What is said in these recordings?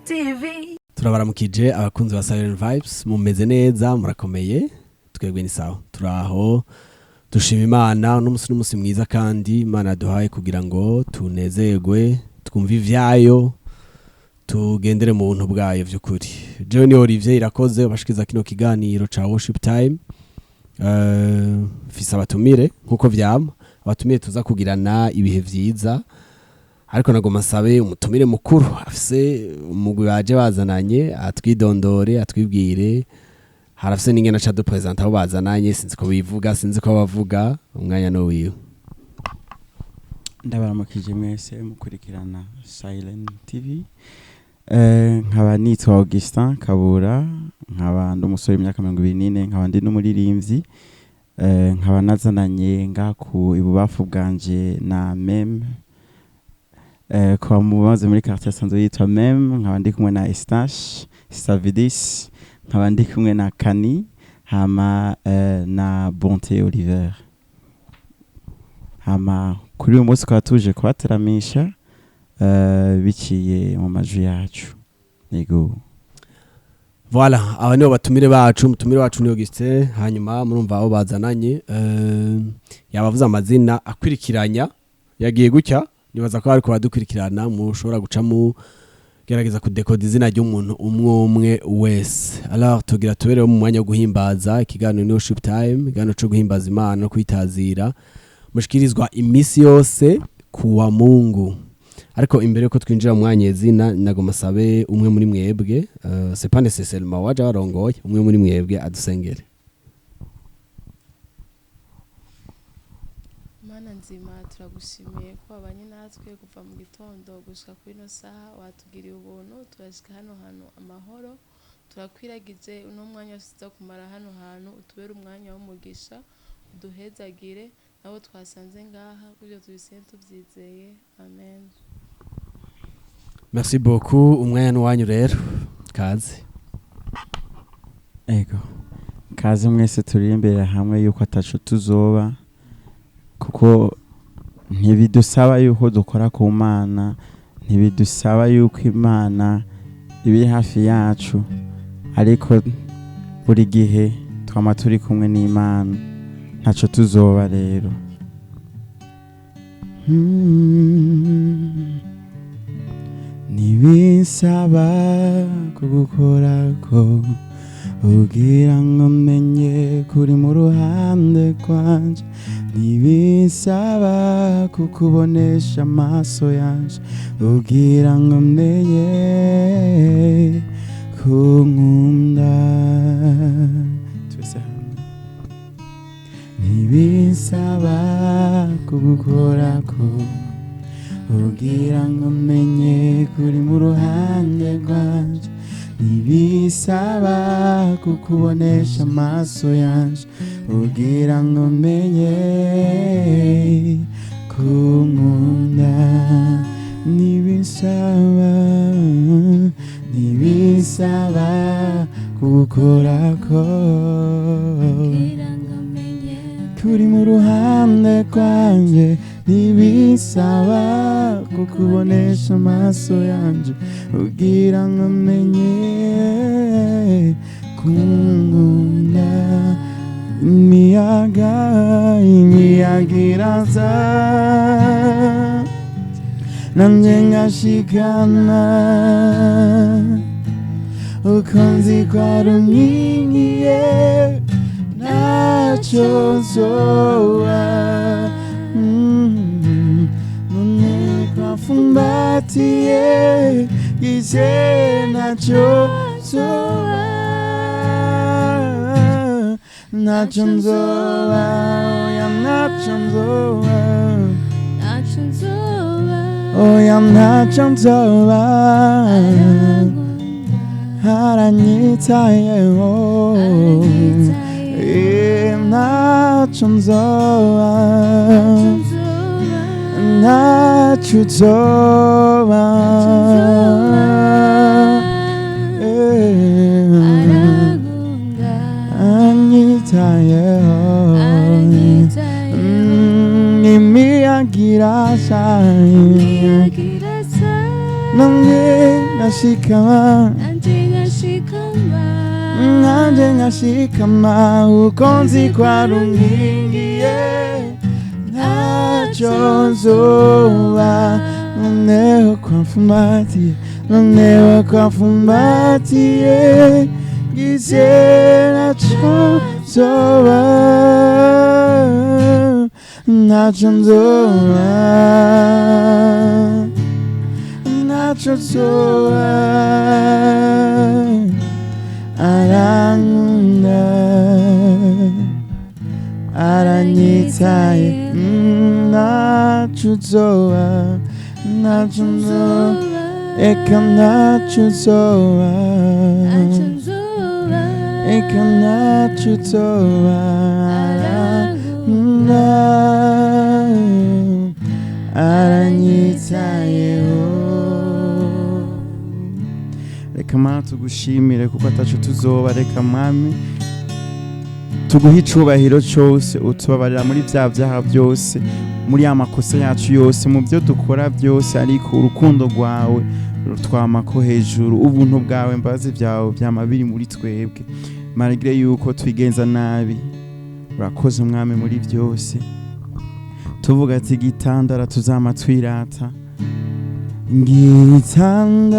TV. Turabaramukije abakunzi ba Silent Vibes, mumeze neza, murakomeye? Twebwe ni sawa, turaho, dushima Imana. Uno musi n'umusi mwiza kandi Imana yaduhaye kugira ngo tunezerwe, twumve ivyayo, tugendere mu buntu bwayo vy'ukuri. Jewe ni Olivier Irakoze ubashikiza kino kiganiro ca Worship Time. Mfise abatumire nkuko vyama, abatumire tuza kugirana ibihe vyiza, ariko nagoma nsabe umutumire mukuru afise umugwi baje bazananye atwidondore, atwibwire. Harafise n'ingene aca dupresenta abo bazananye, sinzi ko bivuga, sinzi ko bavuga, umwanya ni uwiwe. Ndabaramukije mwese mukurikirana Silent TV. Nkaba nitwa Augustin Kabura, nkaba ndi umusore w'imyaka 24, nkaba ndi n'umuririmbyi. Nkaba nazananye ngaku ibubafu bwanje na Meme, kwa mubaze muri quartier asanzwe yitwa Meme. Nkaba ndi kumwe na Estache Savidis, nkaba ndi kumwe na Kani hama na Bonté Oliver. Hama kuri uyu munsi tukaba tuje kubateramisha biciye mu majwi yacu, yego. Voilà, aba nibo batumire bacu. Umutumire wacu ni Augustin, hanyuma murumva abo bazananye. Yabavuze amazina akwirikiranya, yagiye gutya, nibaza ko ariko badukurikirana mushobora guca mu gerageza kudekoda izina ry'umuntu umwe umwe wese. Alors tugira tubereho mu mwanya wo guhimbaza. Ikiganiro ni Worship Time, ikiganiro co guhimbaza Imana no kwitazira, mushikirizwa imisi yose kuwa Mungu. Ariko imbere yuko twinjira mu mwanya izina, nagoma sabe umwe muri mwebwe, c'est pas nécessairement waje warongoye, umwe muri mwebwe adusengere. Mana nzima, turagushimiye ko wabanye natwe kuva mu gitondo gushika kuri ino saha, watugiriye ubuntu turashika hano hantu amahoro. Turakwiragije uno mwanya wose kumara hano hantu, utubere umwanya w'umugisha, uduhezagire nabo twasanze ngaha, kugira tubisenge tubyizeye, amen. Merci beaucoup, umwanya n'uwanyu rero, kaze. Ego, kaze mwese, turirimbira hamwe yuko ataco tuzoba, kuko ntibidusaba yuko dukora ku Mana, ntibidusaba yuko Imana ibiri hafi yacu, ariko buri gihe twama turi kumwe n'Imana, ntaco tuzoba rero. Ntibisaba kugukorako kugira ngo menye kuri mu ruhande rwanje, ntibisaba kukubonesha amaso yanje kugira ngo menye kunkunda. Twese hamwe. Ntibisaba kugukorako kugira ngo menye kuri mu ruhande rwanje, ntibisaba kukubonesha amaso yanje kugira ngo menye kunkunda. Ntibisaba, ntibisaba kugukorako kuri mu ruhande rwanjye, ntibisaba kukubonesha amaso yanje kugira ngo menye kunkunda. Imiyaga, imiyaga iraza nanje ngashikana, uko nzi ko ari umwingiye ntacyo nzoba. None kwafumbatiye ize ntacyo nzoba, ntacyo nzoba, oya ntacyo nzoba, oya ntacyo nzoba. Haranyitayeho, ntacyo nzoba, ntacyo uzoba. Anyitayeho, imiyaga irasa. Nanjye ngashikama, nanjye ngashikama, uko nzi ko ari unkingiye, ntacyo nzoba. Noneho kwamfumbatiye, noneho kwamfumbatiye, ngize ntacyo nzoba, ntacyo nzoba, ntacyo nzoba. Arankunda, aranyitaye, ntacyo nzoba, ntacyo nzoba, eka ntacyo nzoba, eka ntacyo nzoba. Arankunda, aranyitayeho. Reka Mana tugushimire kuko ataco tuzoba. Reka Mwami tuguhe icubahiro cose, utubabarira muri vya vyaha byose, muri ya makosa yacu yose, mu byo dukora byose, ariko urukundo rwawe rutwamako hejuru, ubuntu bwawe, imbabazi byawe byama biri muri twebwe malgré yuko twigenza nabi. Urakoze Mwami muri byose. Tuvuga ati gitandara tuzama twirata, gitandara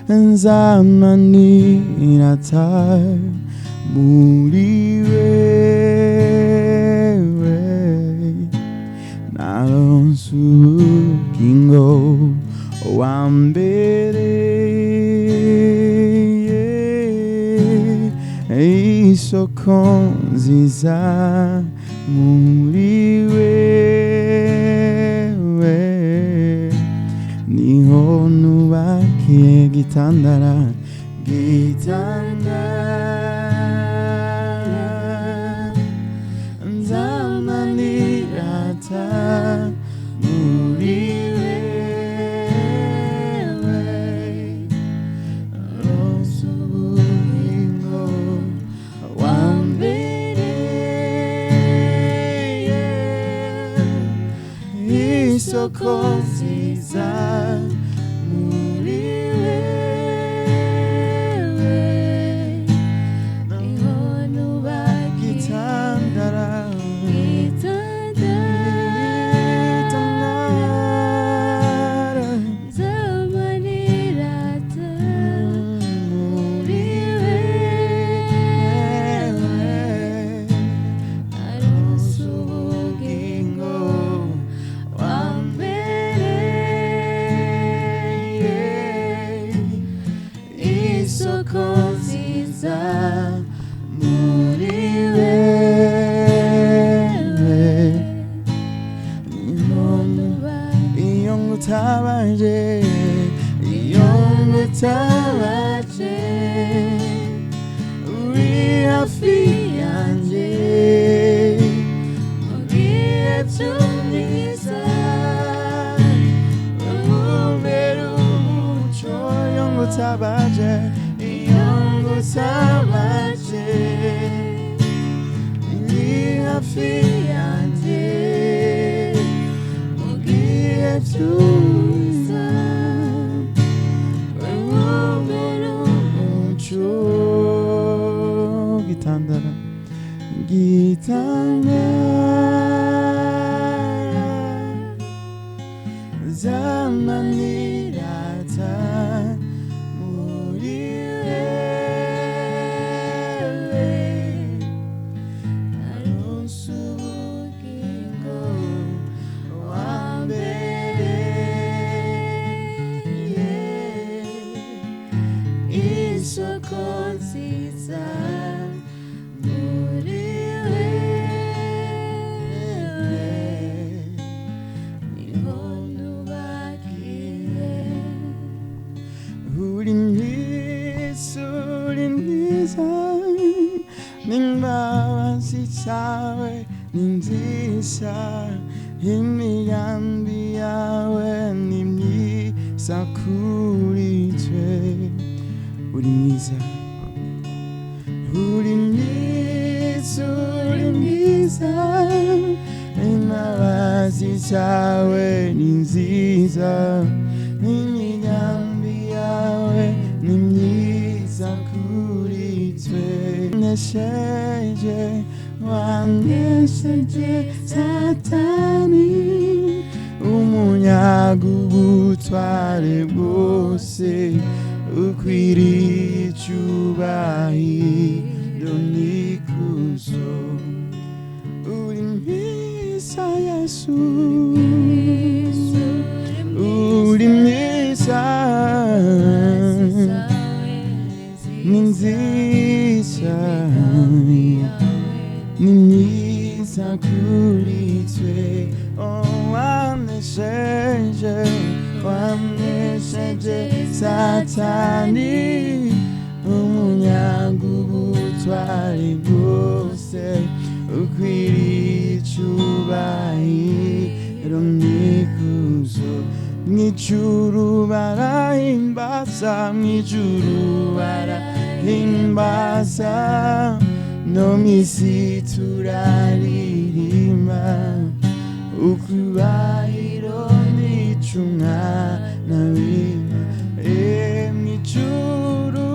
nzama nirata muri wewe, naronse ubugingo wa mbere, isoko nziza muri wewe, niho nubakiye gitandara, gitandara nzama nirata muri wewe, naronse ubugingo wa mbere, isoko nziza muri wewe, gitandara, gitandara muri wewe, naronse ubugingo wa mbere, isoko nziza muri wewe, iyo ngutabaje, iyo ngutabaje, uri hafi yanjye mu gihe cy'umwiza, umbera umuco. Iyo ngutabaje, iyo ngutabaje, uri hafi yanjye mu gihe cy'umwiza, umbera umuco. Gitandara, gitandara nzama nirata muri wewe, naronse ubugingo wa mbere, isoko nziza muri wewe, niho nubakiye. Uri mwiza, uri mwiza, n'imbabazi zawe ni nziza, imigambi yawe ni myiza kuri twe. Uri mwiza, uri mwiza, uri mwiza, imbabazi Zawe ni nziza, n'imigambi yawe ni myiza kuri twe. Nesheje, wanesheje Satani, umunyaga ubutware bwose, ukwiriye icubahiro n'ikuzo. Uri mwiza Yesu, uri mwiza, ni nziza, ni myiza kuri twe. Oh, wanesheje, wanesheje Satani, umunyaga ubutware bwose, ukwiriye icubahiro n'ikuzo. Mw'ijuru barahimbaza, mw'ijuru barahimbaza, no mw'isi turaririmba, ukubahiro n'ic'umwana w'Imana. Mw'ijuru,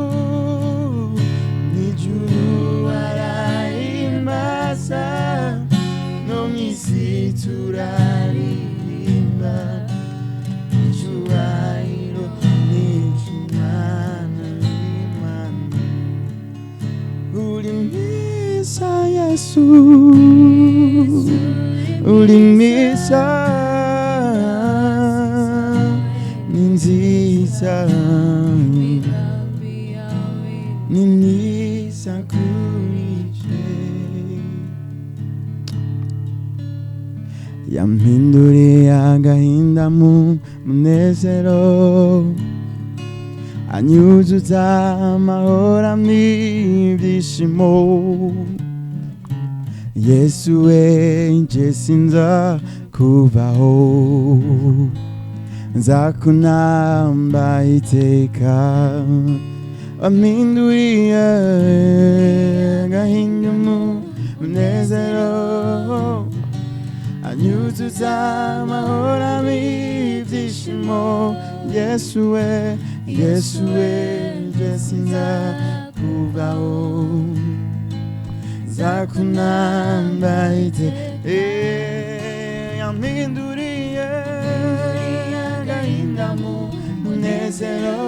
mw'ijuru barahimbaza, no mw'isi turaririmba, icubahiro n'ic'umwana w'Imana. Uri mwiza Yesu, uri mwiza, ni nziza, ni myiza kuri twe. Yampinduriye agahinda mu munezero, anyuzuza amahoro n'ibyishimo. Yesu we, nje sinza kuvaho, nzakunamba iteka. Wampinduriye agahinda mu munezero, anyuzuza amahoro n'ibyishimo. Yesu we, Yesu we, nje sinza kuvaho, nzakunamba iteka. Yampinduriye agahinda mu munezero,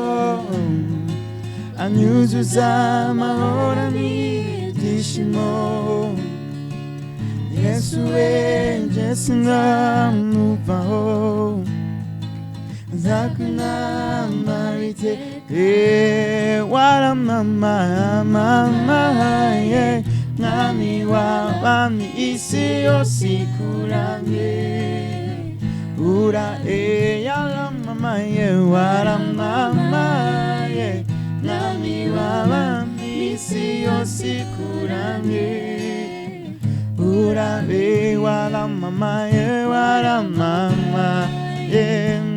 anyuzuza amahoro n'ibyishimo. Yesu we, nje sinamuvaho, nzakunamba iteka. Waramamamaye mwami w'abami, isi yose ikuramye. Ura yaramamaye, waramamaye mwami w'abami, isi yose ikuramye. Urabe waramamaye, waramamaye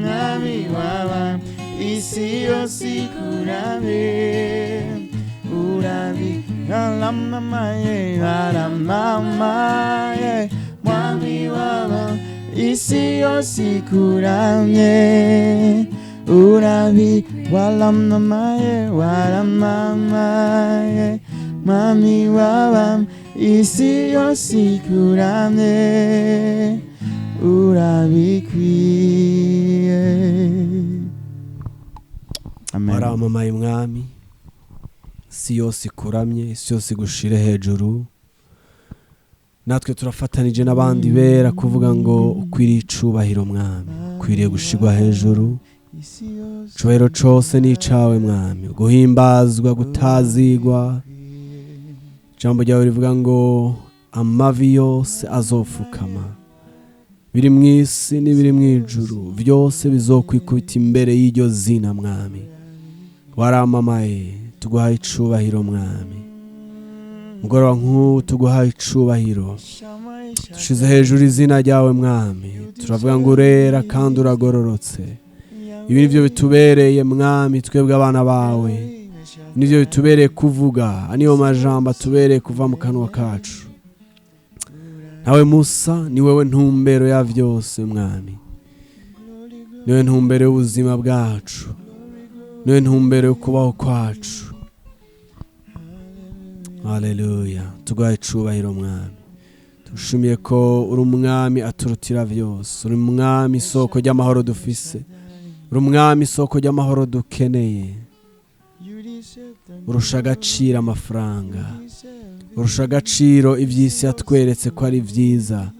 mwami w'abami, isi yose ikuramye. Urabe waramamaye, waramamaye mwami w'abami, isi yose ikuramye. Urabi waramamaye, waramamaye mwami w'abami, isi yose ikuramye. Urabikwiye. Amen. Waramamaye mwami, isi yose ikuramye, isi yose igushire hejuru. Natwe turafatanije n'abandi bera kuvuga ngo ukwiriye icubahiro mwami, ukwiriye gushirwa hejuru. Icubahiro cose ni icawe mwami, guhimbazwa, gutazigwa. Ijambo ryawe rivuga ngo amavi yose azofukama, biri mu isi n'ibiri mu ijuru, byose bizokwikubita imbere y'iryo zina mwami. Waramamaye, tuguhaye icubahiro mwami. Mugoroba nk'ubu tuguhaye icubahiro, dushize hejuru izina ryawe mwami. Turavuga ngo urera kandi uragororotse. Ibi nivyo bitubereye mwami, twebwe abana bawe, nivyo bitubereye kuvuga, niyo majambo atubereye kuva mu kanwa kacu. Ntawe musa, ni wewe ntumbero ya vyose, Mwami. Niwe ntumbero y'ubuzima bwacu, niwe ntumbero yo kubaho kwacu. Haleluya! Tuguhaye icubahiro, Mwami. Tushimiye ko uri umwami aturutira vyose, uri umwami isoko ry'amahoro dufise, uri umwami isoko ry'amahoro dukeneye. Urusha agaciro amafaranga, urusha agaciro iby'isi yatweretse ko ari byiza,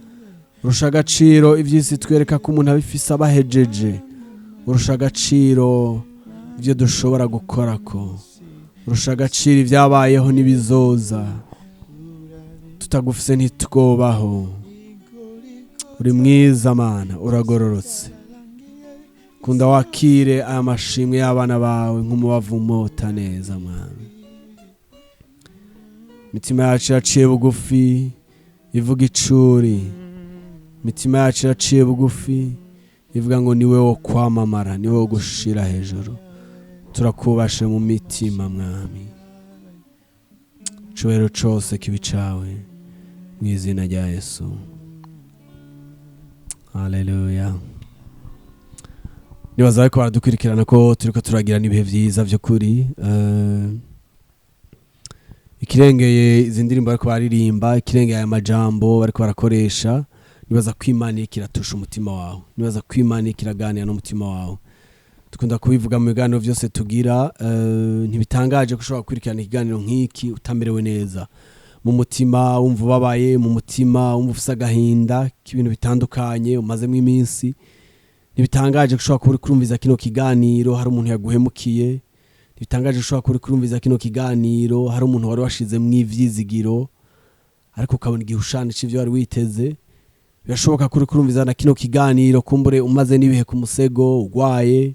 urusha agaciro iby'isi twereka ko umuntu abifise abahejeje, urusha agaciro ibyo dushobora gukora, ko urusha agaciro ibyabayeho n'ibizoza. Tutagufise ntitwobaho. Uri mwiza, Mana, uragororotse. Kunda wakire aya mashimwe y'abana bawe nk'umubavu umota neza, Mwami. Imitima yacu iraciye bugufi ivuga icuri, imitima yacu iraciye bugufi ivuga ngo niwe wo kwamamara, niwe wo gushira hejuru. Turakubashe mu mitima, Mwami. Icubahiro cose kibi cawe, mu izina rya Yesu. Haleluya! Nibaza bariko baradukurikirana ko turiko turagira n'ibihe vyiza vy'ukuri. Ikirengeye izi ndirimbo bariko baririmba, ikirengeye aya majambo bariko barakoresha, nibaza ko Imana iriko iratusha umutima wawe, nibaza ko Imana iriko iraganira n'umutima wawe. Dukunda kubivuga mu biganiro vyose tugira. Ntibitangaje ko ushobora gukurikirana ikiganiro nk'iki utamerewe neza mu mutima, wumva ubabaye mu mutima, wumva ufise agahinda k'ibintu bitandukanye umazemo iminsi. Ntibitangaje ko ushobora kuba uri kurumviza kino kiganiro hari umuntu yaguhemukiye. Ntibitangaje ko ushobora kuba uri kurumviza kino kiganiro hari umuntu wari washizemwo ivyizigiro, ariko ukabona igihushane c'ivyo wari witeze. Birashoboka ko uri kurumviza na kino kiganiro kumbure umaze n'ibihe ku musego ugwaye.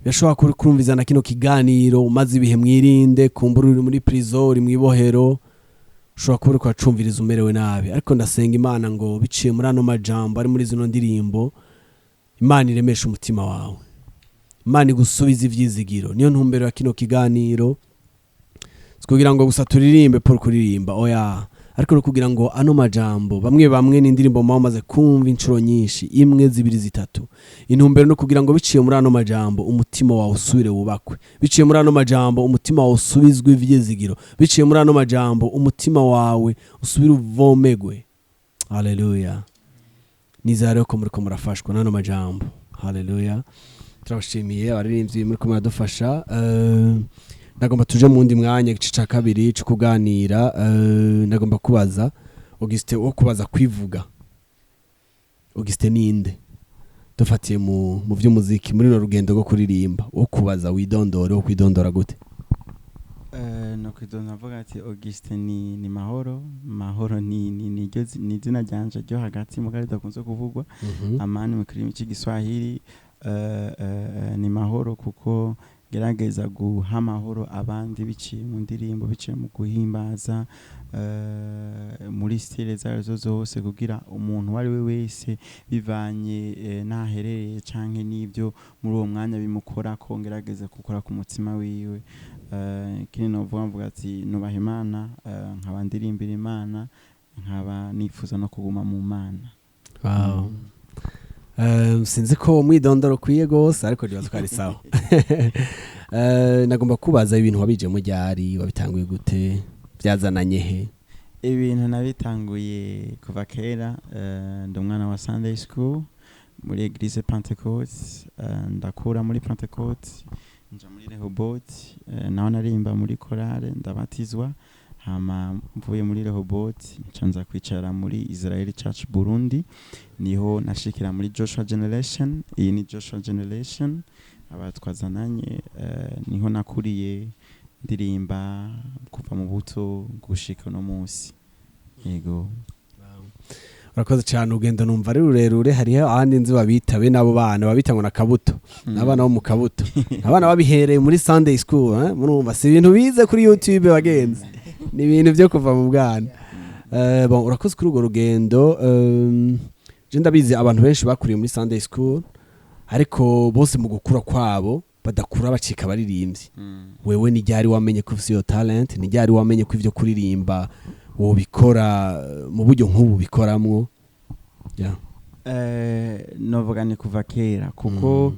Birashoboka ko uri kurumviza na kino kiganiro umaze ibihe mwirinde, kumbure uri muri prison, uri mw'ibohero. Ushobora kuba uriko uracumviriza umerewe nabi, ariko ndasenga Imana ngo biciye muri ano majambo ari muri zino ndirimbo, Imana iremesha umutima wawe, Imana igusubize ivyizigiro. Niyo ntumbero ya kino kiganiro. Si kugira ngo gusa turirimbe pour kuririmba, oya, ariko no kugira ngo ano majambo, bamwe bamwe n'indirimbo muba mumaze kumva inshuro nyinshi, imwe, zibiri, zitatu, intumbero no kugira ngo biciye muri ano majambo umutima wawe usubire wubakwe, biciye muri ano majambo umutima wawe usubizwe ivyizigiro, biciye muri ano majambo umutima wawe usubire uvomegwe. Haleluya! Nizera rero ko muriko murafashwa n'ano majambo. Haleluya! Turabashimiye abaririmbyi muriko muradufasha. Nagomba tuje mu wundi mwanya, igice ca kabiri co kuganira. Nagomba kubaza Augustin, wo kubaza kwivuga, Augustin ninde? Dufatiye mu vy'umuziki, muri runo rugendo rwo kuririmba, wo kubaza widondore, wo kwidondora gute? No kwidondora navuga ati Augustin ni mahoro. Mahoro ni izina ryanje ryo hagati mugari ridakunze kuvugwa. Amani mu kirimi cy'Igiswahili. Ni mahoro kuko gerageza guha amahoro abandi biciye mu ndirimbo, biciye mu guhimbaza, muri style zazo zose, kugira umuntu uwo ari we wese, bivanye n'aherereye canke n'ibyo muri uwo mwanya bimukora, ko ngerageza gukora ku mutima wiwe. Ikindi novuga, mvuga ati nubaha Imana, nkaba ndirimbira Imana, nkaba nifuza no kuguma mu Mana. Wow. Sinzi ko umwidondoro ukwiye gose, ariko nibaza ko ari sawa. Nagomba kubaza ibintu wabijemo ryari, wabitanguye gute, byazananye he? Ibintu nabitanguye kuva kera. Ndi umwana wa Sunday school muri Eglise Pentecote. Ndakura muri Pentecote, nja muri Rehoboth, naho narimba muri chorale, ndabatizwa. Hama mvuye muri Rehoboth nca nza kwicara muri Israel Church Burundi, niho nashikira muri Joshua Generation. Iyi ni Joshua Generation abatwazananye. Niho nakuriye ndirimba kuva mu buto gushika no munsi, yego. Urakoze cyane. Urugendo numva ari rurerure. Hariho ahandi nzi babita be n'abo bana babita ngo na kabuto, n'abana bo mu kabuto, abana babihereye muri Sunday school. Murumva si ibintu bize kuri YouTube, bagenzi, ni ibintu byo kuva mu bwana. Bon, urakoze kuri urwo rugendo. Je ndabizi abantu benshi bakuriye muri Sunday school, ariko bose mu gukura kwabo badakura bacika abaririmbyi. Wewe ni ryari wamenye ko ufise iyo talent? Ni ryari wamenye ko ivyo kuririmba Wobikora mu buryo nk'ubu bikoramwo? Yeah. Novuga ni kuva kera, kuko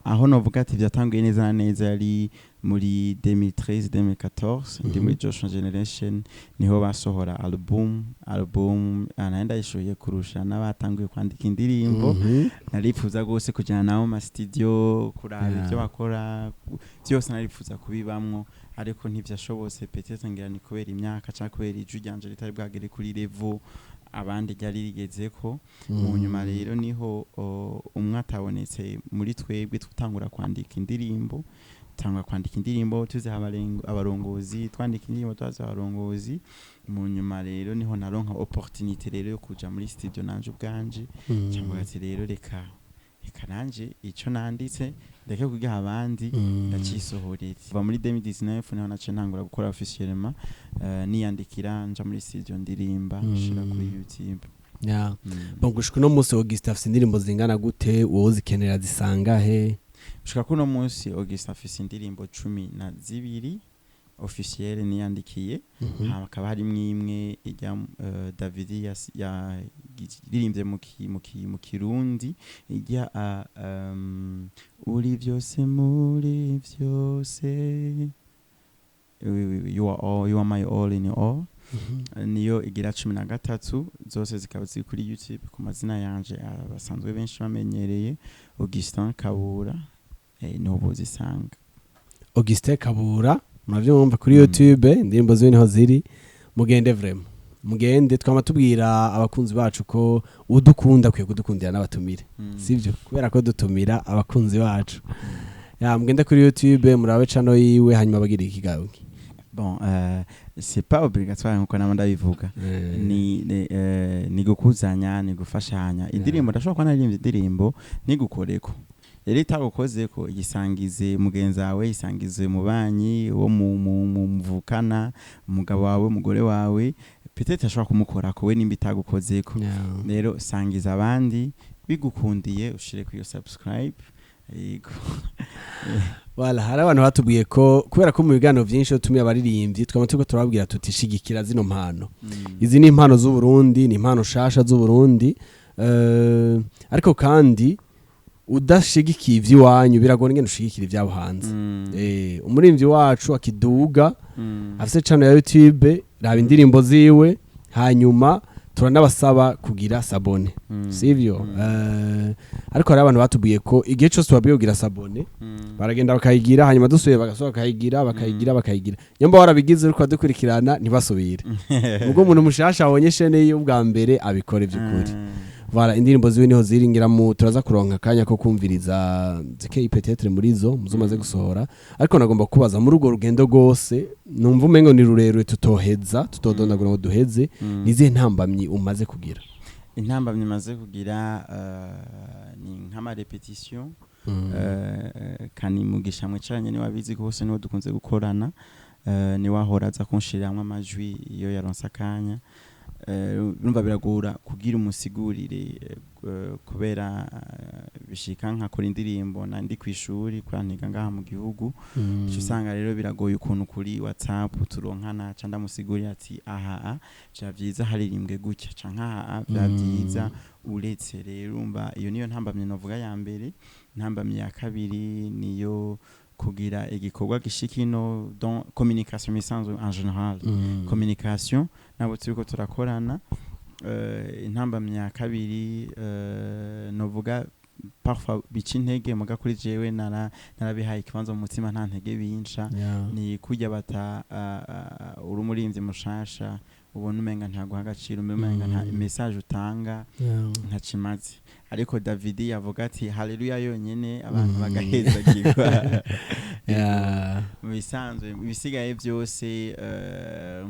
aho novuga ati byatanguye neza na neza yari muri 2013, 2014, ndi muri Joshua Generation, niho basohora album. Nari ndayishoboye kurusha n'abatanguye kwandika indirimbo. Narifuza rwose kujyana nabo mu studio, kuraba ibyo bakora byose, narifuza kubibamwo, ariko ntivyashobotse. Peut-être ngira ni kubera imyaka cyangwa kubera ijwi ryanje ritari bwagere kuri level abandi ryari rigezeko. Mu nyuma rero niho umwe atabonetse muri twebwe, tutangura kwandika indirimbo, tangura kwandika indirimbo tuziha abarongozi, twandika indirimbo tuziha abarongozi. Mu nyuma rero niho naronka opportunité rero yo kuja muri studio nanje ubwanje, cyangwa ati rero reka nanje ico nanditse ndeke kugiha abandi, ndacisohorera. Kuva muri 2019 niho naciye ntangura gukora officiellement, niyandikira, nja muri studio, ndirimba, nshira kuri YouTube. Bon, gushika uno munsi Augustin afise indirimbo zingana gute? Wowe uzikenera zisanga he? Gushika kuno munsi Augustin afise indirimbo 12 officiel niyandikiye. Hakaba harimwo imwe ijya David yaririmbye mu Kirundi, ijya uri byose muri byose, you are all, you are my all in all. Niyo igira 13. Zose zikaba ziri kuri YouTube ku mazina yanje basanzwe benshi bamenyereye, Augustin Kabura, niho bozisanga. Augustin Kabura, muravyumva, kuri YouTube indirimbo ziwe niho ziri. Mugende, vraiment mugende. Twama tubwira abakunzi bacu ko udukunda akwiye kudukundira n'abatumire, sivyo? Kubera ko dutumira abakunzi bacu. Ya, mugende kuri YouTube murabe channel yiwe, hanyuma bagira ikigawe. Bon, c'est pas obligatoire nkuko nama ndabivuga. Ni gukuzanya, ni gufashanya. Indirimbo, ndashobora kuba naririmbye indirimbo ntigukoreko, rero itagukozeko igisangize mugenzi wawe, isangize mubanyi wo mu muvukana, umugabo wawe, umugore wawe, peut-être ashobora kumukorako we nimba itagukozeko. Rero sangiza abandi, bigukundiye ushire kuri iyo subscribe, yego. Voilà, hari abantu batubwiye ko kubera ko mu biganiro byinshi iyo tumiye abaririmbyi twama turiko turababwira tuti shigikira zino mpano. Izi ni impano z'Uburundi, ni impano shasha z'Uburundi. Ariko kandi udashigikiye ivy'iwanyu biragora ingene ushigikira ivyabo hanze. Umuririmbyi wacu akiduga afise channel ya YouTube, raba indirimbo ziwe, hanyuma turanabasaba kugira s'abonner, sivyo? Ariko hari abantu batubwiye ko igihe cyose tubabwiye kugira s'abonner, baragenda bakayigira, hanyuma dusubiye bagasubira bakayigira, bakayigira, bakayigira. Nyamba warabigize uriko dukurikirana, ntibasubire. Ubwo umuntu mushasha abonye chaîne yiwe ubwa mbere abikora ivy'ukuri. Voilà, indirimbo ziwe niho ziri. Ngira mu turaza kuronka akanya ko kumviriza zikeyi peut-être muri zo muzo maze gusohora. Ariko nagomba kubaza, muri urwo rugendo rwose numva umengo ni rurerure, tutoheza, tutodondagura ngo duheze, nizihe ntambamyi umaze kugira? Intambamyi maze kugira ni nk'ama répétition. Kani Mugisha mwicaranye niwe abizi rwose, niwe dukunze gukorana, niwe ahora aza kunshiriramwo amajwi iyo yaronse akanya. Urumva biragora kugira umusigurire, kubera bishika nkakora indirimbo na ndi kw'ishuri kurantiga ngaha mu gihugu. Uca usanga rero biragoye ukuntu kuri WhatsApp turonkana, ca ndamusigurira ati aha vya vyiza haririmbwe gutya, canke aha vya vyiza uretse. Rero urumva iyo niyo ntambamye novuga ya mbere. Intambamyi ya kabiri niyo kugira igikorwa gishika ino, donc communication misanzwe en général, communication nabo turiko turakorana. Intambamyi ya kabiri, novuga parfois bica intege, muga kuri jewe narabihaye ikibanza mu mutima, nta ntege binca. Ni kurya bata uri umurinzi mushasha, ubona umenga ntaguha agaciro, umenga nta message utanga ntacimaze, ariko David yavuga ati haleluya yonyene, abantu bagahezagirwa. Mu bisanzwe ibisigaye byose,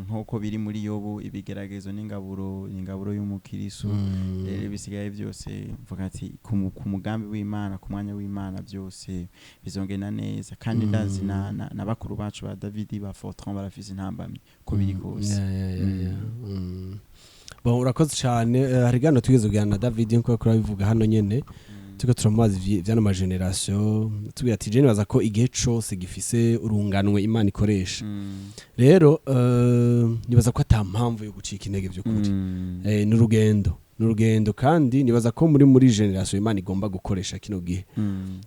nk'uko biri muri Yobu, ibigeragezo n'ingaburo, ingaburo y'umukirisu. Rero ibisigaye byose mvuga ati ku mugambi w'Imana, ku mwanya w'Imana, byose bizongenda neza. Kandi ndazi na bakuru bacu ba David, ba Fortran, barafise intambamyi ko biri kose. Bon, urakoze cyane. Hari gano tugeze kuganira na David nkuko yakora bivuga hano nyene. Turiko turamubaza ivy'ano ma génération, tubwira ati je nibaza ko igihe cose gifise urunganwe Imana ikoresha. Rero nibaza ko ata mpamvu yo gucika intege vy'ukuri. N'urugendo, n'urugendo, kandi nibaza ko muri génération Imana igomba gukoresha kino gihe.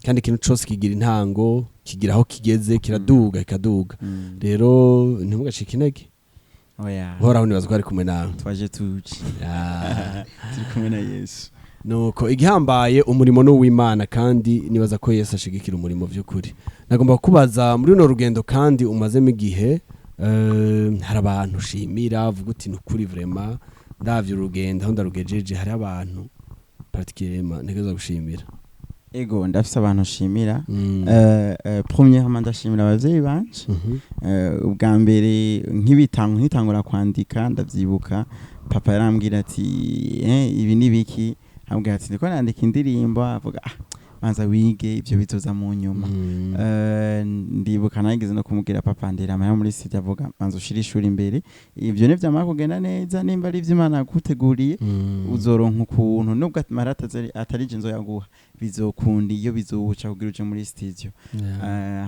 Kandi ikintu cose kigira intango, kigira aho kigeze, kiraduga, kikaduga. Rero ntimugacike intege. Oya. Uhoraho nibaza ko ari kumwe nawe. Twaje tuje. Ah. Turi kumwe na Yesu. Nuko igihambaye, umurimo ni uw'Imana, kandi nibaza ko Yesu ashigikira umurimo vy'ukuri. Nagomba kubaza, muri runo rugendo kandi umazemo igihe, hari abantu ushimira, uvuga uti nukuri vraiment ndavye urugendo aho ndarugejeje, hari abantu particulièrement ntegerezwa gushimira? Ego, ndafise abantu nshimira. Premièrement ndashimira abavyeyi banje. Ubwa mbere nkitangura kwandika, ndavyibuka papa yarambwira ati: "Ibi ni biki?" Ambwira ati: "Ndiko nandika indirimbo." Avuga: "Ah, banza wige, ivyo bizoza mu nyuma." Ndibuka nageze no kumubwira: "Papa, ndera amahera muri studio." Avuga: "Banza ushire ishuri imbere, ivyo nivyamara kugenda neza, nimba ari ivyo Imana yaguteguriye, uzoronka ukuntu, nubwo amahera atari je nzoyaguha, bizokunda iyo bizowuca kugira uje muri studio."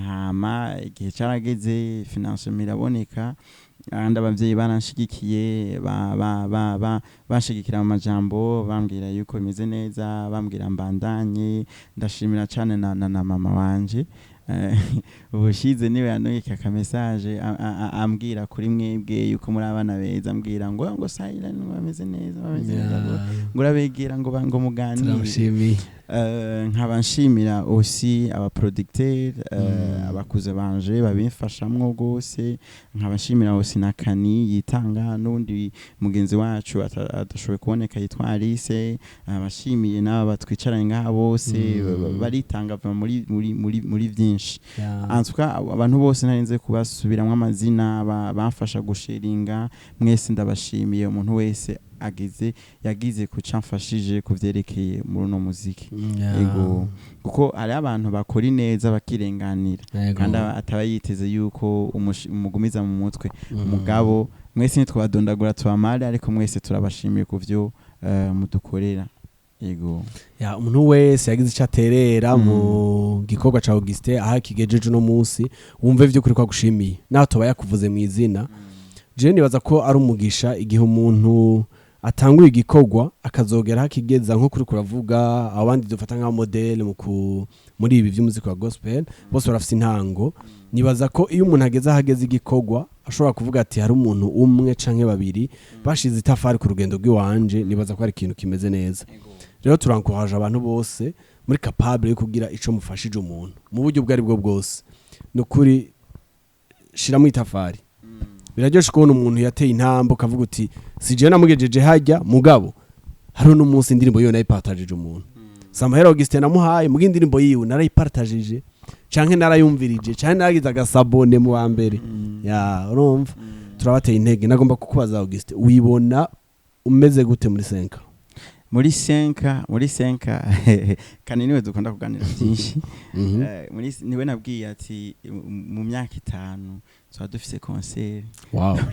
Hama igihe carageze, financement iraboneka, kandi abavyeyi baranshigikiye, banshigikira mu majambo, bambwira yuko bimeze neza, bambwira mbandanye. Ndashimira cane na mama wanje. Ubushize niwe yanungika aka message ambwira kuri mwebwe yuko muri abana beza, ambwira ngo Silent ngo bameze neza, bameze neza, ngo urabegera, ngo muganire. Turamushimiye. Nkaba nshimira aussi aba producteur, abakuze banje babimfashamwo gose. Nkaba nshimira aussi na Kani yitanga, n'undi mugenzi wacu adashoboye kuboneka yitwa Alice. Abashimiye n'aba batwicaranye ngaha bose, baritanga muri byinshi. En tout cas, abantu bose narinze kubasubiramwo amazina, bamfasha gusharinga, mwese ndabashimiye. Umuntu wese agize yagize kuca mfashije kuvyerekeye muri uno muziki. Ego, kuko hari abantu bakora ineza bakirenganira, kandi ataba yiteze yuko umugumiza mu mutwe. Mugabo mwese ntitwabadondagura tubamare, ariko mwese turabashimiye ku vyo mudukorera. Ego. Ya, umuntu wese yagize icyo aterera mu gikorwa ca Augustin aho kigejeje uno munsi, wumve vy'ukuri ko agushimiye naho toba yakuvuze mu izina. Je nibaza ko ari umugisha igihe umuntu atanguye igikorwa akazogera hakigeza, nko kuri kuravuga abandi dufata nka modèle muri ibi vy'umuziki wa gospel, bose barafise intango. Nibaza ko iyo umuntu ageze ahageze igikorwa, ashobora kuvuga ati hari umuntu umwe canke babiri bashize itafari ku rugendo rw'iwanje, nibaza ko ari ikintu kimeze neza. Rero turankoraje abantu bose muri capable yo kugira ico mufashije umuntu mu buryo ubwo ari bwo bwose, nukuri shiramo itafari. Biraryoshe kubona umuntu yateye intambwe ukavuga uti si jewe namugejeje hajya, mugabo hariho n'umunsi indirimbo yiwe nayipartagije umuntu. Samahera Augustin namuhaye, muga indirimbo yiwe narayipartagije, canke narayumvirije, canke naragize agasabone mu wa mbere. Ya, urumva turabateye intege. Nagomba kukubaza, Augustin, wibona umeze gute muri 5? Muri 5 kandi niwe dukunda kuganira byinshi. Muri niwe nabwiye ati mu myaka 5 tuba dufise concert.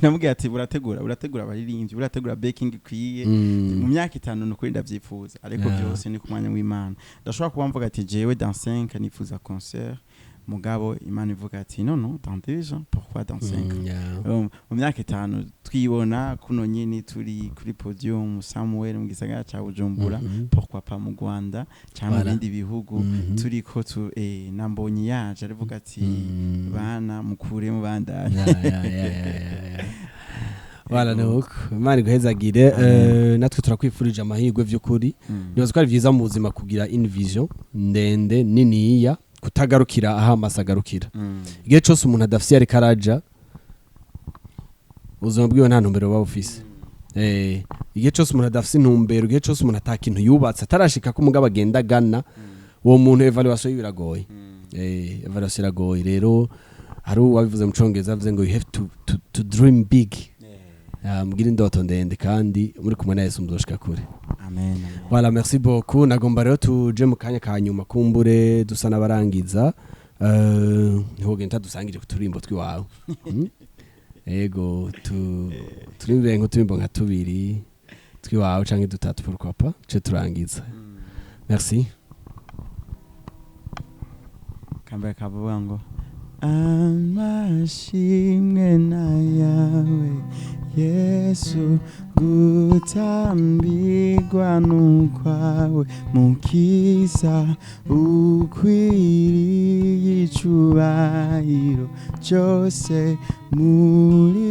Namubwiye ati burategura abaririmbyi, burategura backing ikwiye. Mu myaka 5 nukuri ndavyifuza, ariko byose ni ku mwanya w'Imana. Ndashobora kuba mvuga ati jewe dans 5 nifuza concert, mugabo Imana ivuga ati: "Non, non, dans 2 ans, pourquoi dans 5?" Mu myaka 5 twibona kuno nyene turi kuri podium somewhere mu gisagara ca Bujumbura, pourquoi pas mu Rwanda cyangwa mu bindi bihugu, turiko tu nambonye yaje arivuga ati: "Bana, mukure mu bandanye." Ya. Voilà, nuko Imana iguhezagire. Natwe turakwifurije amahirwe vy'ukuri. Nibaza ko ari vyiza mu buzima kugira une vision ndende niniya, kutagarukira aho amaso agarukira. Igihe cose umuntu adafise iyo ariko araja, ubuzima bwiwe nta ntumbero buba bufise. Igihe cose umuntu adafise intumbero, igihe cose umuntu ata kintu yubatse atarashika ko umugabo agenda agana, uwo muntu évaluation yiwe iragoye. Évaluation iragoye. Rero hari uwabivuze mu Congereza, avuze ngo you have to dream big. Mugire indoto ndende, kandi muri kumwe na Yesu muzoshika kure. Amen, amen. Voilà, merci beaucoup. Nagomba rero tuje mu kanya ka nyuma, kumbure dusa n'abarangiza. Ntiwogenda dusangije ku turimbo twiwawe. Ego, tu turimbe nk'uturimbo nka tubiri twiwawe canke dutatu, pourquoi pas, ce turangiza. Merci. Kambere kavuga ngo amashimwe nayawe Yesu, gutambirwa n'ukwawe, mukiza ukwiriye icubahiro cyose, muri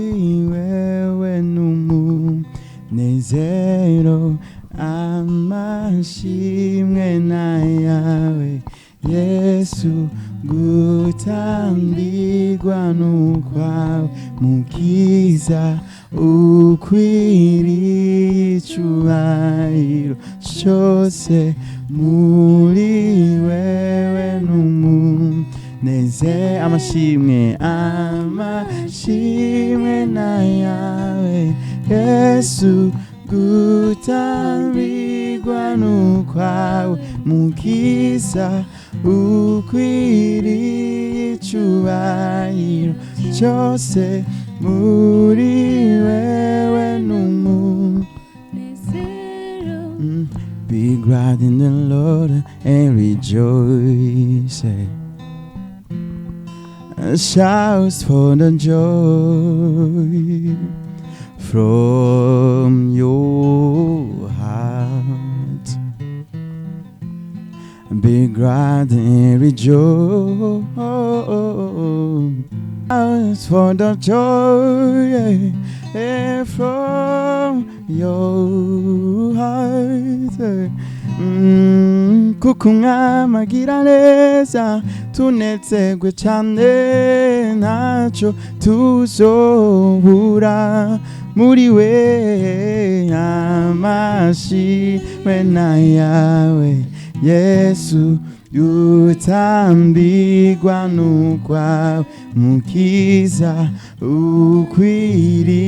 wewe n'umunezero. Amashimwe nayawe Yesu, gutambirwa n'ukwawe, mukiza ukwiriye icubahiro cyose, muri wewe n'umunezero. Amashimwe, amashimwe nayawe Yesu, gutambirwa n'ukwawe, mukiza ukwiriye icubahiro cyose, muri wewe Be glad in the Lord and rejoice. Shouts for the joy from your heart. Be glad and rejoice for the joy from your heart. Kuko Umwami agira neza, tunezerwe cyane, ntacyo tuzobura muri we. Amashimwe nayawe Yesu, utambirwa n'ukwawe, mukiza ukwiriye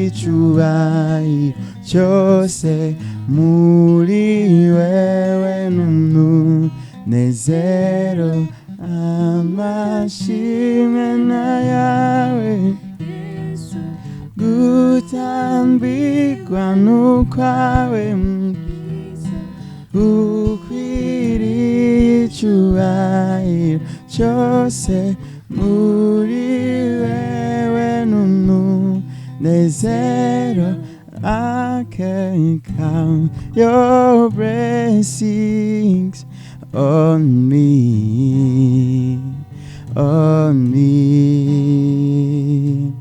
icubahiro cyose, muri wewe n'umunezero. Amashimwe nayawe, gutambirwa n'ukwawe, ukwiriye icubahiro cyose, muri wewe n'umunezero. I can count your blessings on me, on me.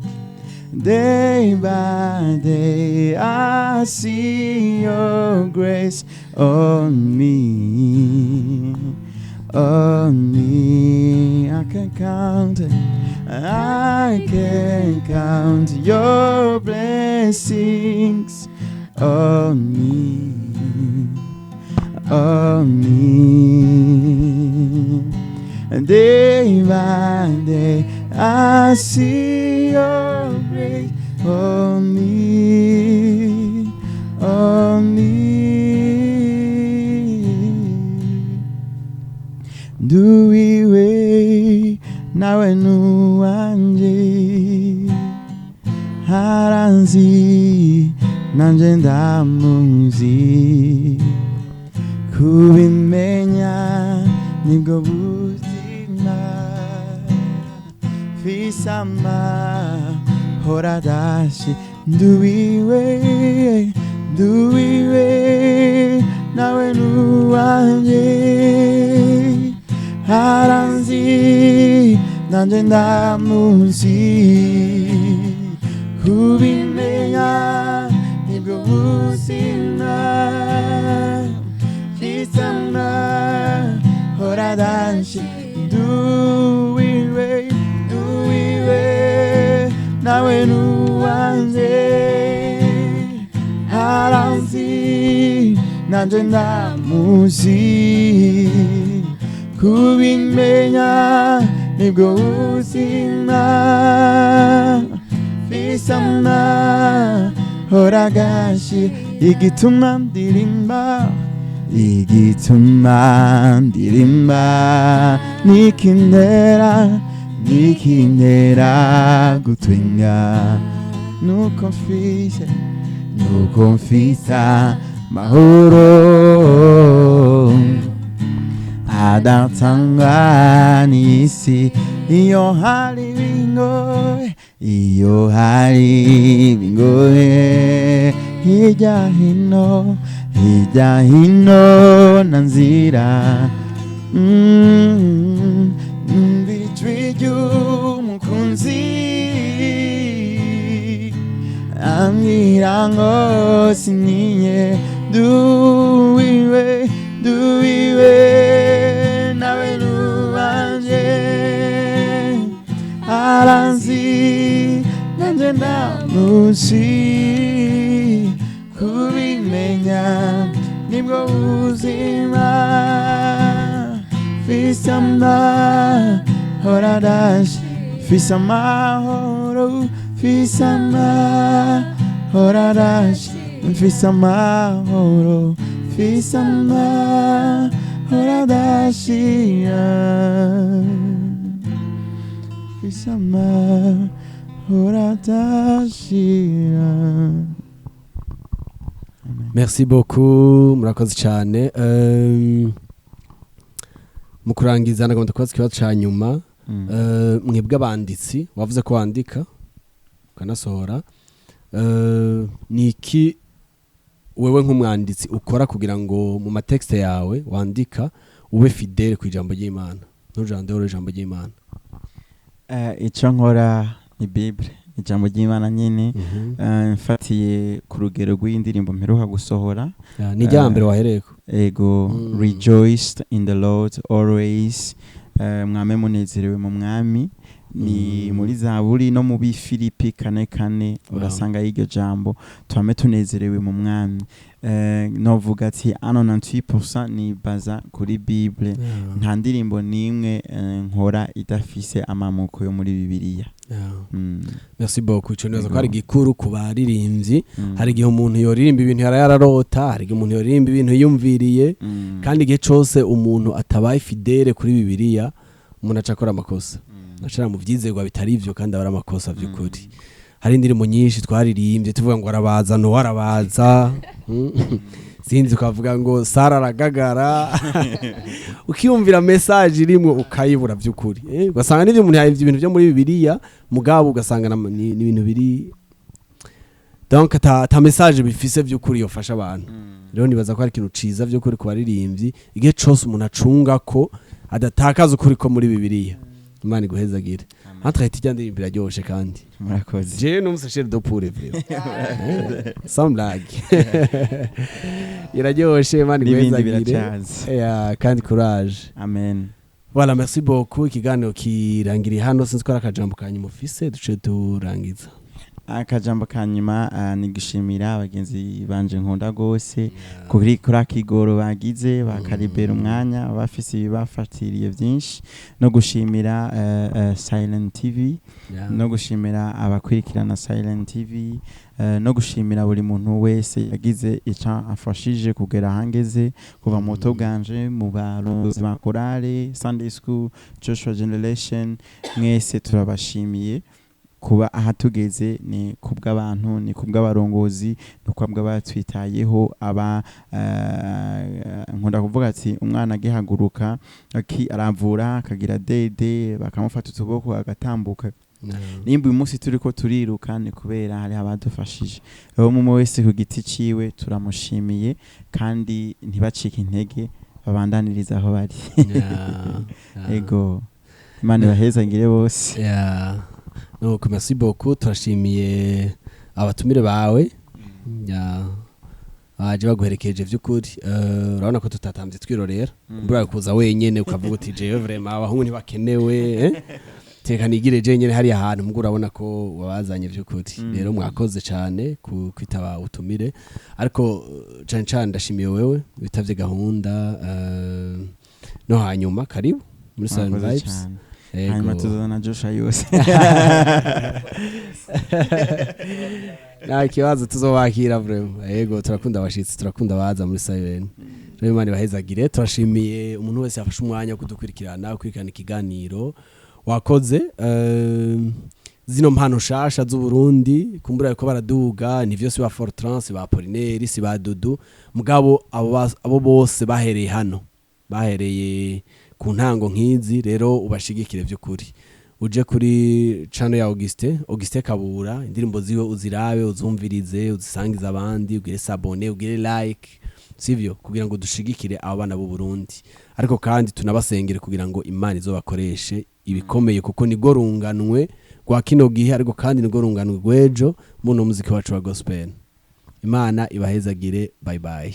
Day by day I see your grace on me, on me. I can count it. I can count your blessings on me, on me. And day by day I see your grace on me, on me. Nduwiwe nawe nuwanje, aranzi nanje ndamuzi, kubimenya nibwo buzima, fisama horadashi. Nduwiwe, nduwiwe nawe nuwanje, aranzi nanje ndamuzi, kubimenya nibwo buzima, fisama horadashi. Nduwiwe, nduwiwe nawe nuwanje, aranzi nanje ndamuzi, kubimenya nibwo buzima, fisama horagashi. Igituma ndirimba, igituma ndirimba, nikintera, nikintera gutwenga, nuko mfise, nuko mfise amahoro. Adatangwa n'isi. Iyo hari bingoye, iyo hari bingoye, hirya hino, hirya hino na nzira, ijwi ry'umukunzi ambwira ngo sinyiye, duwiwe, duwiwe, nawe nuwanje, aranzi nanje ndamuzi, kubimenya nibwo buzima. Mfise amahoro adashi, mfise amahoro, mfise amahoro adashi, mfise amahoro, mfise amahoro adashira, mfise amahoro adashira. Amen. Merci beaucoup, murakoze cyane. Mu kurangiza nagomba kubaza ikibazo ca nyuma. Mwebwe abanditsi, wavuze ko wandika ukanasohora, ni iki wewe nk'umwanditsi ukora kugira ngo mu ma textes yawe wandika ube fidèle ku ijambo ry'Imana, ntujandore ijambo ry'Imana? Ico nkora ni Bible, ijambo ry'Imana nyene. Mfatiye ku rugero rw'indirimbo mperuka gusohora. Ya, ni irya mbere wahereyeko? Ego. Rejoice in the Lord always. Mwame munezerewe mu Mwami, ni muri Zaburi no mu Bifilipi 4:4. Urasanga y'iryo jambo, twame tunezerewe mu Mwami. Novuga ati ano 98% ni baza kuri Bible. Nta ndirimbo n'imwe nkora idafise amamuko yo muri Bibiliya. Merci beaucoup. Ico nibaza ko ari gikuru ku baririmbyi. Hari igihe umuntu yoririmba ibintu yara yararota, hari igihe umuntu yoririmba ibintu yiyumviriye, kandi igihe cose umuntu atabaye fidèle kuri Bibiliya, umuntu aca akora amakosa, acara mu vyizerwa bitari ivyo, kandi aba ari amakosa vy'ukuri. Hari indirimbo nyinshi twaririmbye tuvuga ngo arabaza, no arabaza. Sinzi, ukavuga ngo Sara aragagara, ukiyumvira message irimwo ukayibura vy'ukuri. Ugasanga n'ivyo umuntu yahimvye ibintu vyo muri Bibiliya, mugabo ugasanga ni ibintu biri donc ata message bifise vy'ukuri yofasha abantu. Rero nibaza ko ari ikintu ciza vy'ukuri ku baririmbyi, igihe cose umuntu acunga ko adatakaza ukuri ko muri Bibiliya. Imana iguhezagire. Entre ijya ndirimbo iraryoshe kandi. Murakoze. Jewe numvise chair de poule vraiment. Sans blague, iraryoshe. Imana N'ibindi iguhezagire. Biracaza. Yeah, kandi courage. Amen. Voilà, merci beaucoup. Ikiganiro kirangiriye hano. Sinzi ko ari akajambo kanyuma ufise duce turangiza. Akajambo ka nyuma, ni gushimira abagenzi banje nkunda gose kuri akigoro bagize bakaribera umwanya bafise ibibafatiriye byinshi, no gushimira Silent TV, no gushimira abakurikirana Silent TV, no gushimira buri muntu wese yagize ica afashije kugera ahangeze, kuva mu buto bwanje, mu barongozi ba korale, Sunday School, Joshua Generation. Mwese turabashimiye. Kuba aha tugeze ni kubw'abantu, ni kubw'abarongozi, ni kubw'abatwitayeho. Aba nkunda kuvuga ati umwana agihaguruka aravura akagira dede, bakamufata utuboko agatambuka. Nimba uyu munsi turiko turiruka, ni kubera hari abadufashije. Rero umwe wese ku giti ciwe turamushimiye, kandi ntibacike intege, babandaniriza aho bari. Ego, Imana ibahezagire bose. Yeah. Donc merci beaucoup, turashimiye abatumire bawe. Yeah. Baje baguherekeje vy'ukuri. Urabona ko tutatambye twirorera. Mbura kuza wenyene ukavuga uti jewe vraiment abahungu ntibakenewe, eh? Teka nigire je nyene hariya hantu, mugo urabona ko wabazanye vy'ukuri. Rero mwakoze cyane ku kwitaba utumire, ariko cane cane ndashimiye wewe witavye gahunda, no hanyuma karibu muri Silent Murakoze Vibes. cyane. Ego. Hanyuma tuzana Joshua yose. Nta kibazo, tuzobakira vraiment. Yego, turakunda abashitsi, turakunda abaza muri Silent. Rero Imana ibahezagire. Turashimiye umuntu wese yafashe umwanya wo kudukurikirana, gukurikirana ikiganiro. Wakoze. Zino mpano shasha z'Uburundi kumbura ko baraduga, ni vyose ba Fortrans, ba Apollinaire, si ba Dudu, mugabo abo bose bahereye hano, bahereye Ku ntango nk'izi rero ubashigikire by'ukuri, uje kuri channel ya Augustin, Augustin Kabura, indirimbo ziwe uzirabe, uzumvirize, uzisangize abandi, ugire s'abonner, ugire like, sivyo, kugira ngo dushigikire abo bana b'u Burundi, ariko kandi tunabasengere kugira ngo Imana izobakoreshe ibikomeye, kuko nigo runganwe rwa kino gihe, ariko kandi nigo runganwe rw'ejo muno muziki wacu wa gospel. Imana ibahezagire. Bye bye.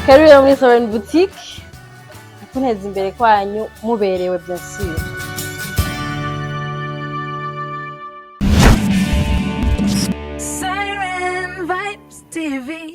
Karibu rero muri Sovereign Boutique, kuneza imbere kwanyu muberewe bien sûr. Siren Vibes TV.